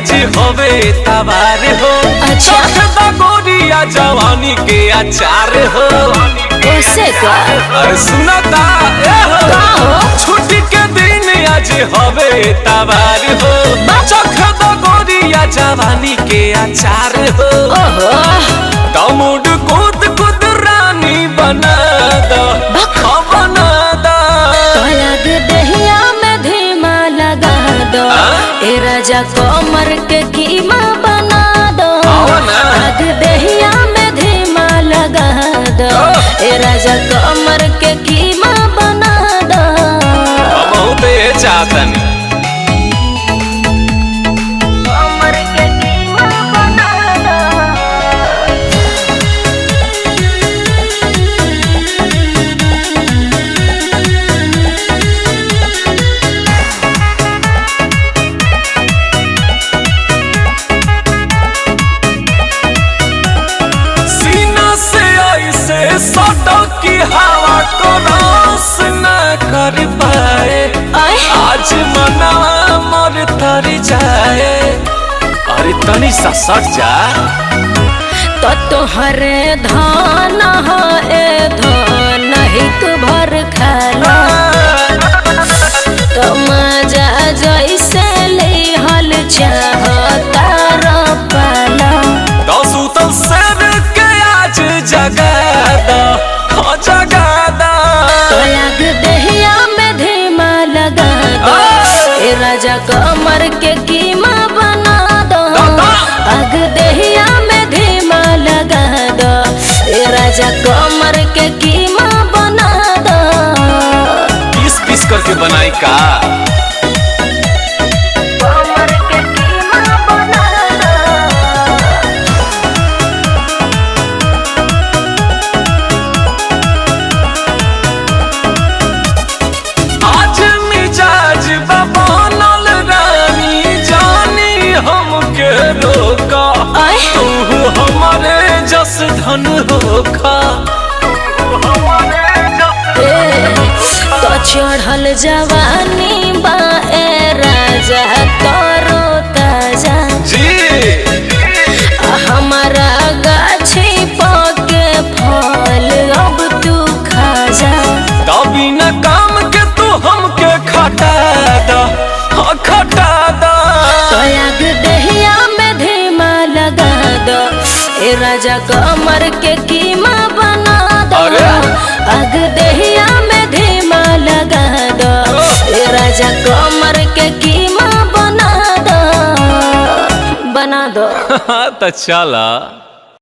आज होवे तवार हो। अच्छा। चखदा गोरिया जवानी के अचार हो। ओसे का? अरे सुनता ए हो। का हो? छुट्टी के दिन आज होवे तवार हो। चखदा गोरिया जवानी के अचार हो। ओहो। तमुड कूद कूद रानी बना दो, हाँ बना दो। तोयाग दहिया में धीमा लगा दो। आ? ए राजा कमर के कीमा बना दो। आओ ना। आग दहिया में धीमा लगा दो। ओ। ए राजा कमर के कीमा बना दो। हम बहुत चाहतनी। कमर के कीमा बना दो। सीना से ऐसे सटो की हवा को रोस न कर पाए। आय। आज मना मर तर जाए। अरे तनी सा सट जा। तो तोहरे धान हो ए धान हित भर खाला। तो मजा जैसे लेहल चाहता पाला। तो सूतल शेर के आज जगा दो, हो जगा दो। तो आग दहिया में धीमा लगा दो। ए राजा कमर के कीमा बना दो। आग दहिया में धीमा लगा दो। ए राजा कमर के कीमा बना दो। पीस पीस करके बनाई का। कमर के कीमा बना दो। आज मिजाज बनल रानी जानी हमके रोका। आय। तू हमारे जस धन होखा। ए, तो चढ़ल जवानी बा ए राजा तोरो ताजा। जी। आ हमारा गाछी पके फल अब तू खा जा। तो बिना काम के तू हमके खटा दा, हाँ खटा दा। तो आग दहिया में धीमा लगा दो। ए राजा कमर के कीमा बना दो। अरे। आग दहिया में धीमा लगा दो। ए राजा कमर के कीमा बना दो, बना दो। तो चला।